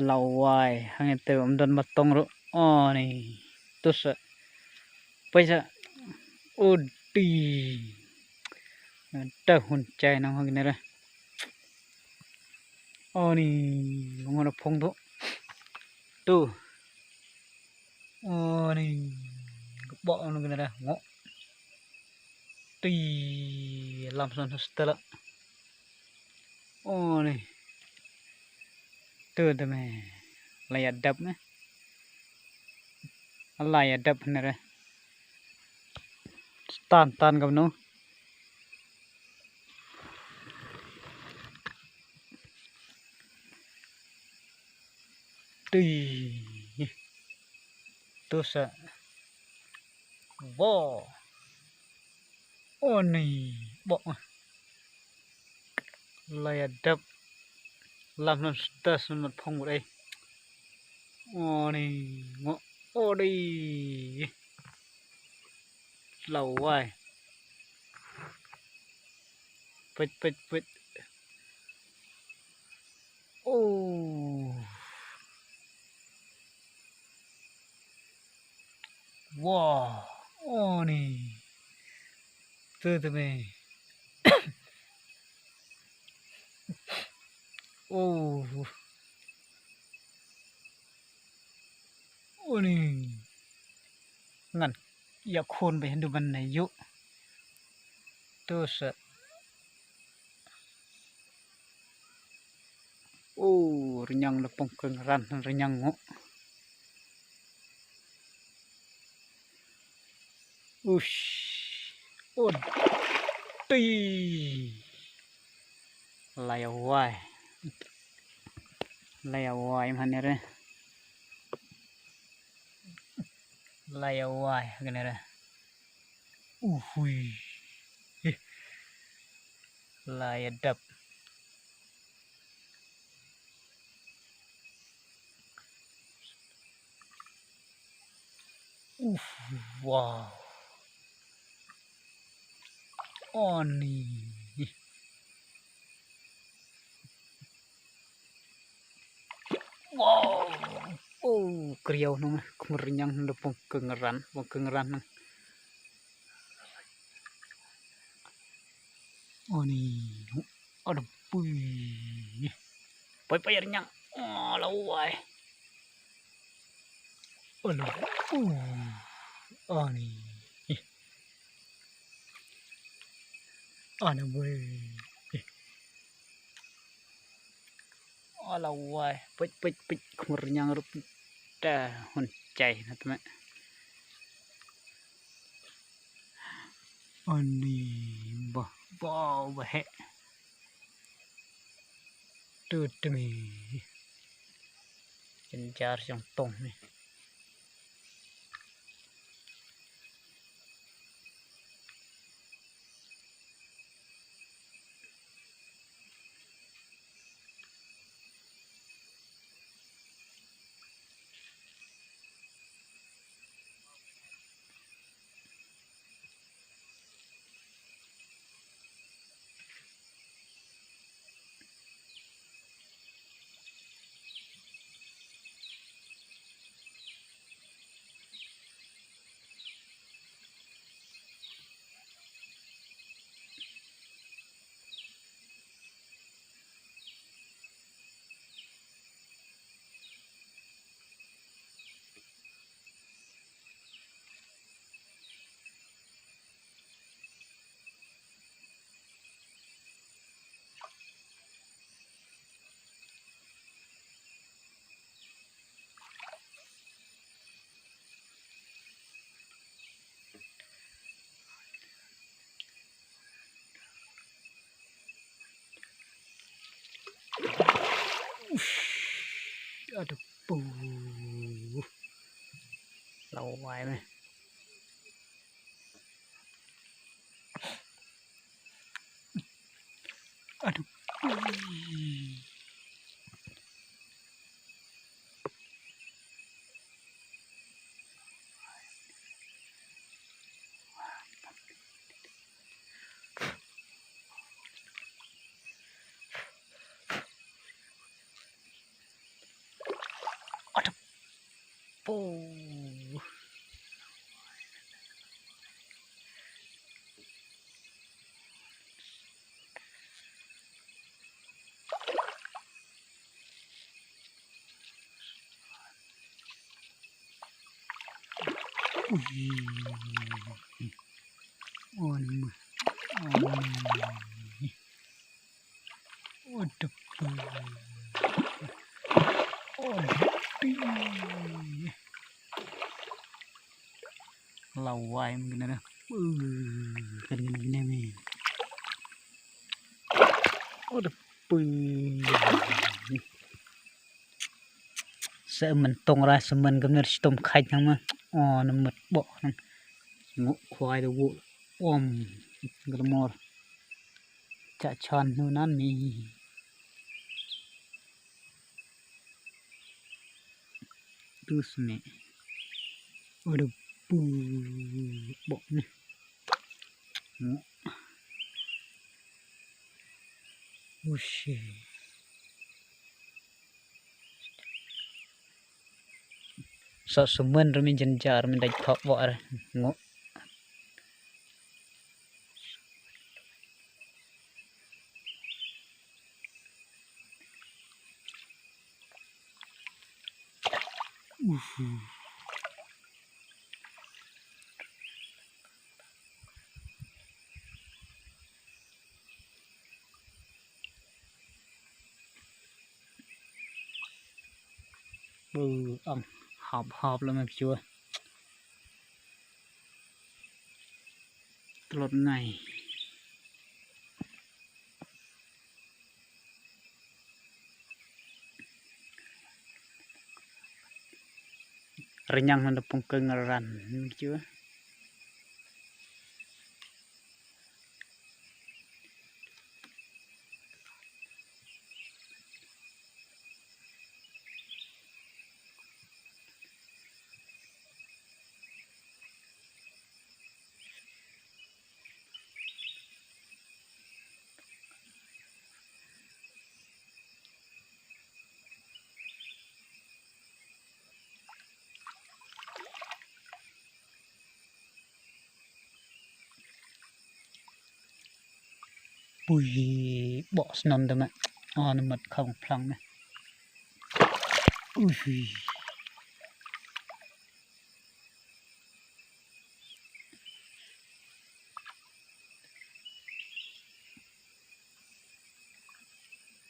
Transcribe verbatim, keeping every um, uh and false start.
Lawai, hangne te ym don matong ruh. Oni. Tus. Paisa. Udi. Te hun chai nang hang nere. Oni. Ngona phong tu. Tu. Oni. Kebok nang nere. Ngok. Ti. Lam san stela. Oni. Tu te me. Laya dap me. Laya dap nere. Tan tan kam no. Ti. Tu sa. Bo. Oni. Bo. Laya dap. Lam non stas non mat phong bur ei. Oni. Ngo. Odi. Lawai. Pit, pit, pit. Oh. Wow. Oni. Tu te me. Oh. Oni. Ngan. Ya khun be hindu ban na yu. Tu sa. Oh, rinyang lepong kengran rinyang ngo. Ush. Oh. Ti. Laya wai. Laya wai man nere. Laya wai nere. Uhui. Laya dap. Uf, wow. Oni. Wow. Oh, kriau nang, kumur nyang nang pong kengeran, pong kengeran nang. Oni. Aduh, pui. Pai pai nyang. Oh, lawai. Aduh. Uh. Oni. Aduh, bui. Ala wai, pit pit pit, khmur nyang rup ta hun chai na tme. Ani bah bah bah he. Tu tme. Chen jar jong tong ni. Aduh, puh. Lawai meh. Aduh. Oh. Ui. On. On. What the fuck? Oh, lawai mungkin ada. Uh, kan kena gini ni. Oh, the pui. Sa mentong ra semen kemner sitom khai nang ma. Oh, nemet bok nang. Nguk khwai de wuk. Om. Germor. Chak chan nu nan mi. Dus me. Ada pu bok ni. Ushi. Sa sumen rumi jenjar mi dai thok bok re. Ngo. Uhu. Bu ang hap hap lam ak chua. Tlot ngai. Renyang handa pungkeng ran. Ni chua. Pui bok snon dama. Oh, namat khang phlang na. Ui.